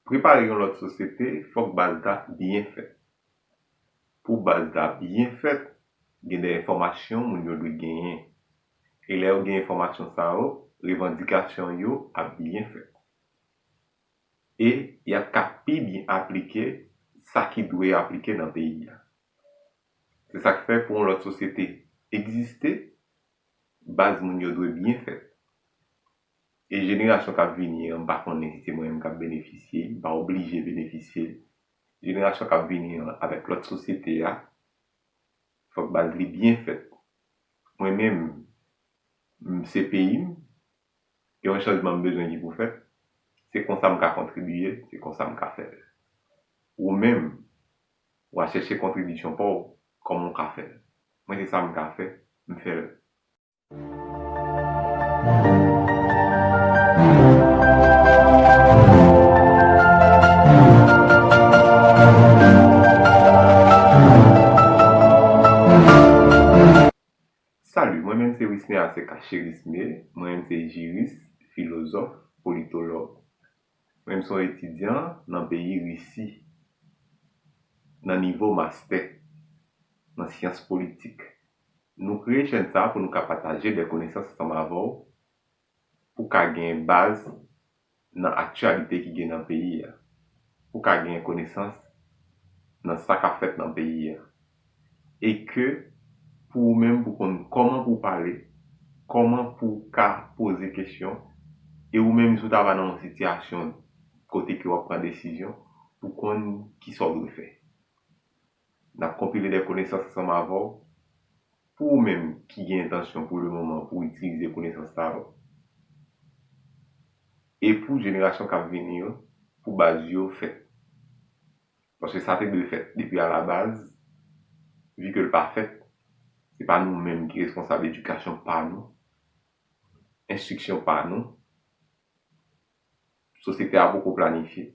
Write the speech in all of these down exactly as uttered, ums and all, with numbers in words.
Prepare yon lòt sosyete, fòk baz la byen fèt. Pou baz la byen fèt, gen de enfòmasyon moun yo dwe genyen. E lè yo gen enfòmasyon sa yo, revandikasyon yo ap byen fèt. E y ap ka pi byen aplike sa ki dwe aplike nan peyi a. Se sa k fè pou yon lòt sosyete egziste, baz moun yo dwe byen fèt. E jenerasyon k ap vini an, m pa konnen si se mwen menm k ap benefisye, m pa oblije benefisye. Jenerasyon k ap vini an, avèk lòt sosyete a, fòk baz li byen fèt. Mwen menm, m, se peyi m, gen yon chanjman m bezwen ki pou fèt, se konsa m ka kontribiye, se konsa m ka fè l. Ou menm, w a chèche kontribisyon pa w, kòman w ka fè l. Mwen, se sa m ka fè, m fè l. Salut, mwen menm se Wisner Aseka Cherisme, mwen menm se jiris, filozòf, politològ. Mwen menm se yon etidyan nan peyi Risi, nan nivo mastè, nan syans politik. Nou kreye chèn sa a pou nou ka pataje de konesans ansanm avè w, pou ka gen baz nan aktyalite ki gen nan peyi a, pou ka gen konesans nan sa k ap fèt nan peyi a. E ke pou ou menm pou konn kòman pou w pale, kòman pou w ka poze kesyon, e ou menm si w ta va nan yon sitiyasyon kote ke w ap pran desizyon, pou konn kisa w dwe fè. N ap konpile de konesans ansanm avè w, pou ou menm ki gen entansyon pou le moman pou w itilize konesans sa yo, e pou jenerasyon k ap vini yo, pou baz yo fèt. Paske sa te dwe fèt depi alabaz, vi ke l pa fèt, se pa nou menm ki responsab edikasyon pa nou, enstriksyon pa nou, sosyete a poko planifye.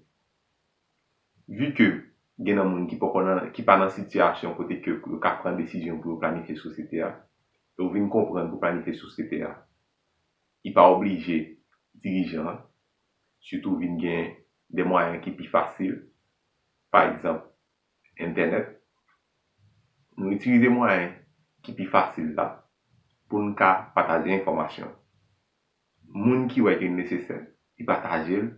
Vi ke gen nan moun ki poko nan, ki pa nan sitiyasyon kote ke yo ka pran desizyon pou yo planifye sosyete a, yo vin konprann pou planifye sosyete a, li pa oblije dirijan an, sitou vin gen de mwayen ki pi fasil, pa egzanp, entènèt, nou itilize mwayen ki pi fasil la pou n ka pataje enfòmasyon. Moun ki wè ke l nesesè, li pataje l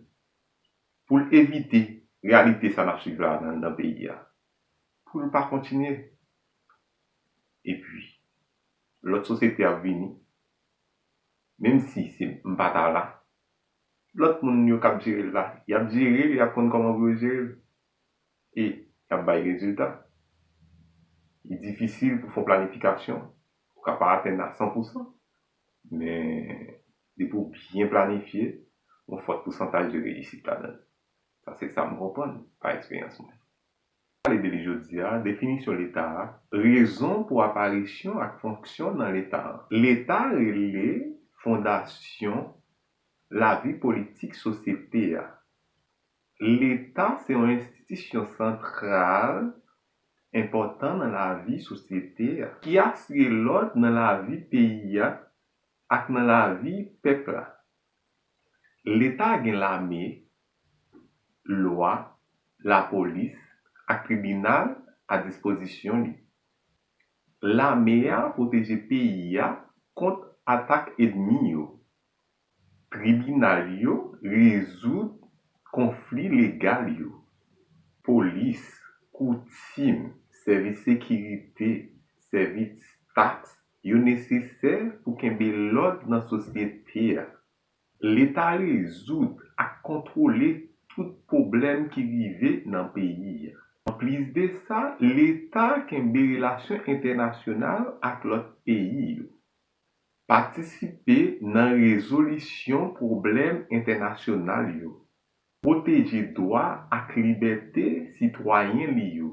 pou l evite reyalite sa n ap swiv la nan, nan peyi a, pou l pa kontinye. Epi, lòt sosyete ap vini, menm si se m pa ta la, lòt moun yo k ap jere l la, y ap jere l, y ap konn kòman pou yo jere l. E y ap bay rezilta. Li difisil pou fè yon planifikasyon, ou ka pa atenn a san pou san, men depi w byen planifye, gon fòt pousantaj de reyisit ladan l. Sa se sa m konprann pa eksperyans mwen. Pale de li jodi a, definisyon Leta a, rezon pou aparisyon ak fonksyon nan Leta a. Leta rele fondasyon lavi politik sosyete a. Leta se yon enstitisyon santral enpòtan nan lavi sosyete a, ki asire lòd nan lavi peyi a ak nan lavi pèp la. Leta gen lame, lwa, lapolis ak tribinal a dispozisyon li. Lame a pwoteje peyi a kont atak ènmi yo. Tribinal yo rezoud konfli legal yo. Polis, koutim, sèvis sekirite, sèvis taks, yo nesesè pou kenbe lòd nan sosyete a. Leta rezoud ak kontwole tout pwoblèm ki rive nan peyi a. Anplis de sa, Leta kenbe relasyon entènasyonal ak lòt peyi yo, patisipe nan rezolisyon pwoblèm entènasyonal yo, pwoteje dwa ak libète sitwayen li yo,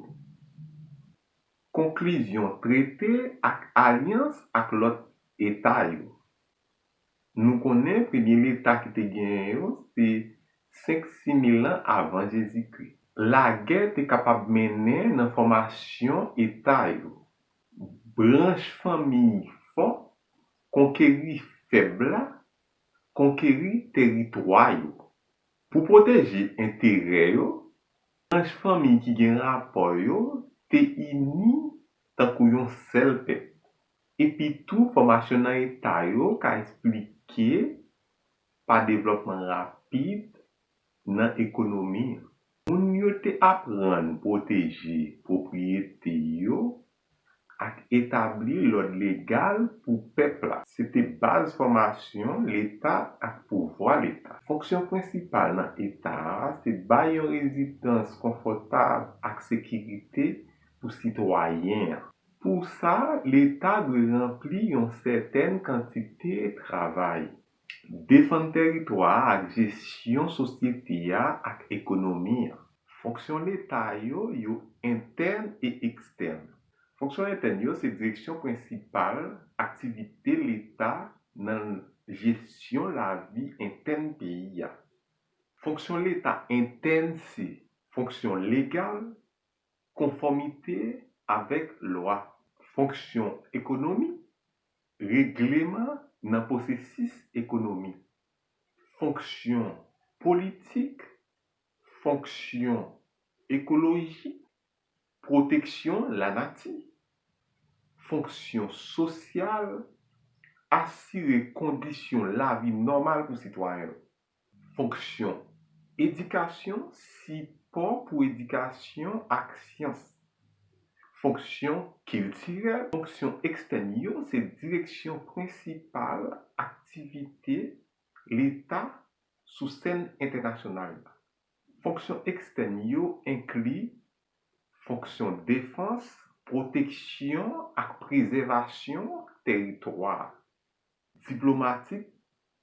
konklizyon trete ak alyans ak lòt eta yo. Nou konnen premye leta ki te genyen yo se senk sis mil an avan Jezikri. Lagè te kapab mennen nan fòmasyon eta yo. Branch fanmi fò konkeri fèb la, konkeri teritwa yo. Pou pwoteje enterè yo, branch fanmi ki gen rapò yo te ini tankou yon sèl pèp. Epi tou, fòmasyon nan eta yo ka esplike pa devlòpman rapid nan ekonomi an. Moun yo te aprann pwoteje pwopriyete yo ak etabli lòd legal pou pèp la. Se te baz fòmasyon Leta ak pouvwa Leta. Fonksyon prensipal nan Eta a se bay yon rezidans konfòtab ak sekirite pou sitwayen an. Pou sa, Leta dwe ranpli yon sètèn kantite travay. Defann tèritwa a ak jesyon sosyete a ak ekonomi an. Fonksyon Leta yo, yo entèn e ekstèn. Fonksyon entèn yo se direksyon prensipal aktivite Leta nan jesyon lavi entèn peyi a. Fonksyon Leta entèn se fonksyon legal, konfòmite avèk lwa, fonksyon ekonomik, regleman nan pwosesis ekonomik, fonksyon politik, fonksyon ekolojik, pwoteksyon lanati, fonksyon sosyal, asire kondisyon lavi nòmal pou sitwayen yo, fonksyon edikasyon, sipò pou edikasyon ak syans, fonksyon kiltirèl. Fonksyon ekstèn yo se direksyon prensipal aktivite Leta sou sèn entènasyonal la. Fonksyon ekstèn yo enkli fonksyon defans, pwoteksyon ak prezèvasyon tèritwa, diplomatik,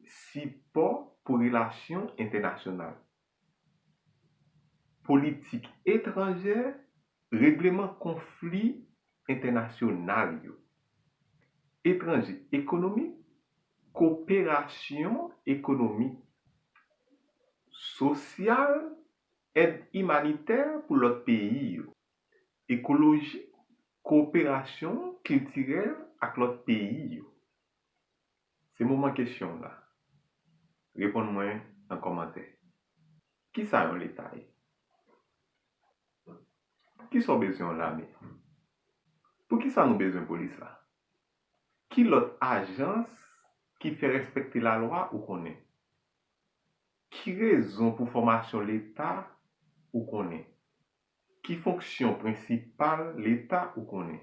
sipò pou relasyon entènasyonal, politik etranjè, regleman konfli entènasyonal yo, etranje ekonomik, koperasyon ekonomik, sosyal, èd imanitè pou lòt peyi yo, ekolojik, koperasyon kiltirèl ak lòt peyi yo. Se moman kesyon la. Reponn mwen nan kòmantè. Kisa yon Leta ye? Poukisa w bezwen yon lame? Poukisa nou bezwen polis la? Ki lòt ajans ki fè respekte lalwa ou konnen? Ki rezon pou fòmasyon Leta ou konnen? Ki fonksyon prensipal Leta ou konnen?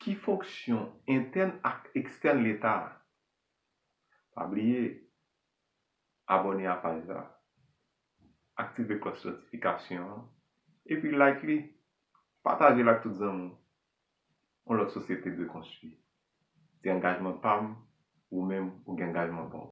Ki fonksyon entèn ak ekstèn Leta a? Pa bliye abòne a paj la, aktive klòch notifikasyon an, epi like li, pataje l ak tout zanmi w. Yon lòt sosyete dwe konstwi. Se angajman pa m, ou menm ou gen angajman pa w.